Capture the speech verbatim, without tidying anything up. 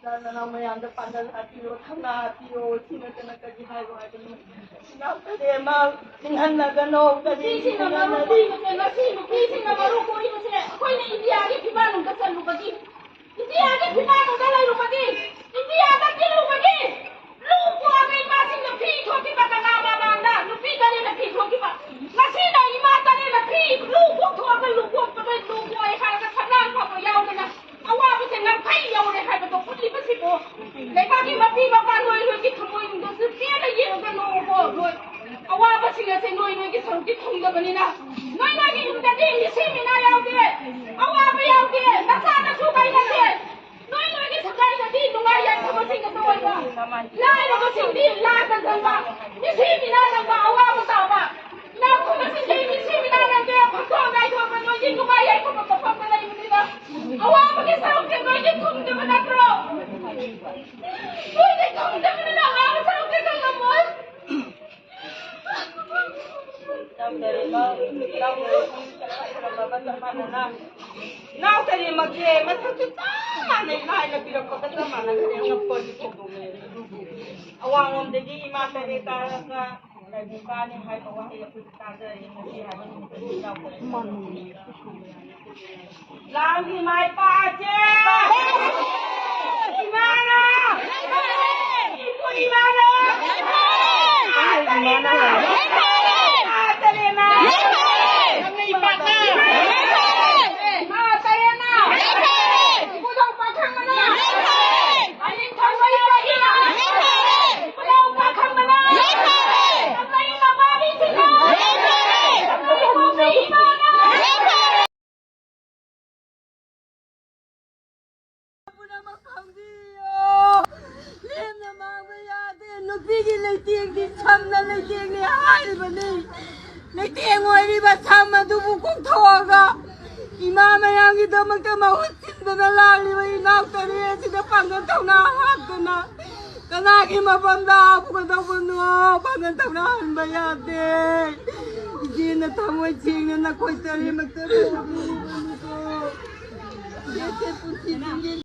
ꯅꯅꯥꯎ ꯃꯌꯥꯝꯗ ꯄꯥꯡꯒꯜ ꯍꯥꯞꯄꯤꯌꯣ, ꯊꯧꯅꯥ ꯍꯥꯞꯄꯤꯌꯣ, ꯁꯤ ꯅꯠꯇꯅ ꯀꯔꯤ ꯍꯥꯏꯔꯣ ꯍꯥꯏꯕꯅꯣ? ꯏꯅꯥꯎ ꯀꯔꯦꯝꯃ ꯆꯤꯡꯍꯟꯅꯒꯅꯣ, ꯀꯔꯤ ꯅꯨꯄꯤꯁꯤꯡꯅ ꯃꯔꯨ ꯆꯤꯡꯍꯟꯅꯒꯅꯣ? ꯀꯨꯏꯕꯁꯦ, ꯉꯁꯤ ꯅꯨꯄꯤꯁꯤꯡꯅ ꯃꯔꯨ ꯀꯣꯏꯕꯁꯦ ꯑꯩꯈꯣꯏꯅ ꯏꯟꯗꯤꯌꯥꯒꯤ ꯐꯤꯕꯥꯛꯅꯨꯡꯗ ꯆꯠꯂꯨꯕꯒꯤ, ꯏꯟꯗꯤꯌꯥꯒꯤ ꯐꯤꯕꯥꯛꯅꯨꯡꯗ ꯂꯩꯔꯨꯕꯒꯤ, ꯏꯟꯗꯤꯌꯥꯗ ꯇꯤꯜꯂꯨꯕꯒꯤ, ꯂꯨ ꯀꯣꯛꯑꯒ ꯏꯃꯥꯁꯤꯡꯅ ꯐꯤ ꯊꯣꯛꯈꯤꯕ ꯀꯅꯥ ꯃꯃꯥꯡꯗ ꯅꯨꯄꯤ ꯇꯔꯦꯠꯅ ꯐꯤ ꯊꯣꯛꯈꯤꯕ? ꯉꯁꯤꯅ ꯏꯃꯥ ꯇꯔꯦꯠꯅ ꯐꯤ ꯂꯨ ꯀꯣꯛꯊꯣꯛꯑꯒ ꯂꯨ ꯀꯣꯛꯄꯗ ꯂꯨ ꯀꯣꯛꯑꯦ ꯍꯥꯏꯔꯒ ꯁꯛꯂꯥꯡ ꯐꯥꯎꯕ ꯌꯥꯎꯗꯅ ꯑꯋꯥꯕꯁꯦ ꯉꯝꯈꯩ ꯌꯧꯔꯦ ꯍꯥꯏꯕꯗꯣ ꯎꯠꯂꯤꯕꯁꯤꯕꯨ ꯂꯩꯕꯥꯛꯀꯤ ꯃꯄꯤ ꯃꯄꯥ ꯅꯣꯏ ꯅꯣꯏꯒꯤ ꯊꯃꯣꯏꯅꯨꯡꯗꯁꯨ ꯄꯦꯟꯅ ꯌꯦꯡꯉꯒ ꯅꯣꯛꯑꯣꯀꯣ꯫ ꯅꯣꯏ ꯑꯋꯥꯕꯁꯤꯡ ꯑꯁꯦ ꯅꯣꯏ ꯅꯣꯏꯒꯤ ꯁꯔꯨꯛꯇꯤ ꯊꯨꯡꯗꯕꯅꯤꯅ, ꯅꯣꯏ ꯅꯣꯏꯒꯤ ꯌꯨꯝꯗꯗꯤ ꯃꯤꯁꯤ ꯃꯤꯅꯥ ꯌꯥꯎꯗꯦ, ꯑꯋꯥꯕ ꯌꯥꯎꯗꯦ, ꯅꯆꯥ ꯅꯁꯨ ꯀꯥꯏꯅꯗꯦ꯫ ꯅꯣꯏ ꯅꯣꯏꯒꯤ ꯁꯒꯥꯏꯗꯗꯤ ꯅꯨꯡꯉꯥꯏ ꯌꯥꯏꯐꯕꯁꯤꯡ ꯑꯗꯨ ꯑꯣꯏꯕ, ꯂꯥꯏꯔꯕꯁꯤꯡꯗꯤ ꯂꯥꯟꯗ ꯆꯪꯕ, ꯃꯤꯁꯤ ꯃꯤꯅꯥ ꯅꯪꯕ, ꯑꯋꯥꯕ ꯇꯥꯕ, ꯏꯅꯥꯛ ꯈꯨꯟꯕꯁꯤꯡꯗꯤ ꯃꯤꯁꯤ ꯃꯤꯅꯥ ꯅꯪꯗꯦ, ꯐꯪꯊꯣꯛ ꯉꯥꯏꯊꯣꯛꯄ ꯅꯣꯏꯒꯤ ꯅꯨꯡꯉꯥꯏ ꯌꯥꯏꯐꯕ ꯃꯐꯝꯗ ꯂꯩꯕꯅꯤꯅ, ꯑꯋꯥꯕꯒꯤ ꯁꯔꯨꯛꯁꯦ ꯅꯣꯏꯒꯤ ꯊꯨꯡꯗꯕ ꯅꯠꯇ꯭ꯔꯣ? ꯅꯣꯏꯒꯤ ꯊꯨꯡꯗꯕꯅꯤꯅ ꯑꯋꯥꯕ ꯁꯔꯨꯛꯁꯦ ꯈꯪꯉꯝꯃꯣꯏ꯫ ꯏꯅꯥꯎ ꯇꯔꯦꯠꯃꯛꯁꯦ ꯃꯁꯛꯁꯨ ꯆꯞ ꯃꯥꯟꯅꯩ, ꯂꯥꯏꯅ ꯄꯤꯔꯛꯄꯒ ꯆꯞ ꯃꯥꯟꯅꯈ꯭ꯔꯦ꯫ ꯑꯉꯛꯄꯒꯤ ꯊꯧꯗꯣꯛꯅꯦ꯫ ꯑꯋꯥꯡꯂꯣꯝꯗꯒꯤ ꯏꯃꯥ ꯇꯔꯦꯠ ꯀꯥꯔꯒ ꯂꯥꯏꯕꯨꯡ ꯀꯥꯅꯤ ꯍꯥꯏꯕ ꯋꯥꯍꯩ ꯑꯩꯈꯣꯏ ꯇꯥꯖꯔꯦ꯫ ꯉꯁꯤ ꯍꯥꯏꯕ ꯅꯨꯃꯤꯠꯇꯗꯤ ꯏꯅꯥꯎ ꯇꯔꯦꯠꯃꯛ ꯂꯥꯟꯒꯤ ꯃꯥꯏ ꯄꯥꯛꯑꯁꯦ! ꯏꯃꯥꯅ! ꯏꯄꯨ ꯏꯃꯥꯅ! ꯏꯃꯥ ꯇꯔꯦꯠꯅ! ꯏꯃꯥ ꯇꯔꯦꯠꯅ! ꯏꯃꯥ ꯏꯄꯥꯛꯅ! ꯏꯃꯥ ꯇꯔꯦꯠꯅ! ꯏꯄꯨꯗꯧ ꯄꯥꯈꯪꯕꯅ! ꯑꯅꯤꯡꯊꯧ ꯃꯌꯥꯝ ꯑꯁꯤꯅ! ꯏꯄꯨꯗꯧ ꯄꯥꯈꯪꯕꯅ! ꯂꯝꯂꯩ ꯃꯄꯥꯕꯤꯁꯤꯡꯅ! ꯂꯝꯂꯩ ꯏꯃꯥꯅ! ꯄꯨꯝꯅꯃꯛ ꯈꯪꯕꯤꯌꯣ꯫ ꯂꯦꯝꯅ ꯃꯥꯡꯕ ꯌꯥꯗꯦ꯫ ꯅꯨꯄꯤꯒꯤ ꯂꯩꯇꯦꯡꯗꯤ ꯁꯝꯅ ꯂꯩꯇꯦꯡꯅꯤ ꯍꯥꯏꯔꯤꯕꯅꯤ꯫ ꯂꯩꯇꯦꯡ ꯑꯣꯏꯔꯤꯕ ꯁꯝ ꯑꯗꯨꯕꯨ ꯀꯣꯛꯊꯣꯛꯑꯒ ꯏꯃꯥ ꯃꯌꯥꯝꯒꯤꯗꯃꯛꯇ ꯃꯍꯨꯠ ꯁꯤꯟꯗꯅ ꯂꯥꯛꯂꯤꯕ ꯏꯅꯥꯎ ꯇꯔꯦꯠ ꯑꯁꯤꯗ ꯄꯥꯡꯒꯜ ꯊꯧꯅꯥ ꯍꯥꯞꯇꯨꯅ ꯀꯅꯥꯒꯤ ꯃꯐꯝꯗ ꯍꯥꯞꯀꯗꯧꯕꯅꯣ? ꯄꯥꯡꯒꯜ ꯊꯧꯅꯥ ꯍꯟꯕ ꯌꯥꯗꯦ꯫ ꯏꯆꯦꯅ ꯊꯃꯣꯏ ꯁꯦꯡꯅ ꯅꯈꯣꯏ ꯇꯔꯦꯠꯃꯛꯇ ꯂꯧꯕꯤꯔꯤꯕꯅꯤꯀꯣ꯫ ꯏꯆꯦꯁꯦ ꯄꯨꯟꯁꯤ ꯆꯨꯞꯀꯤ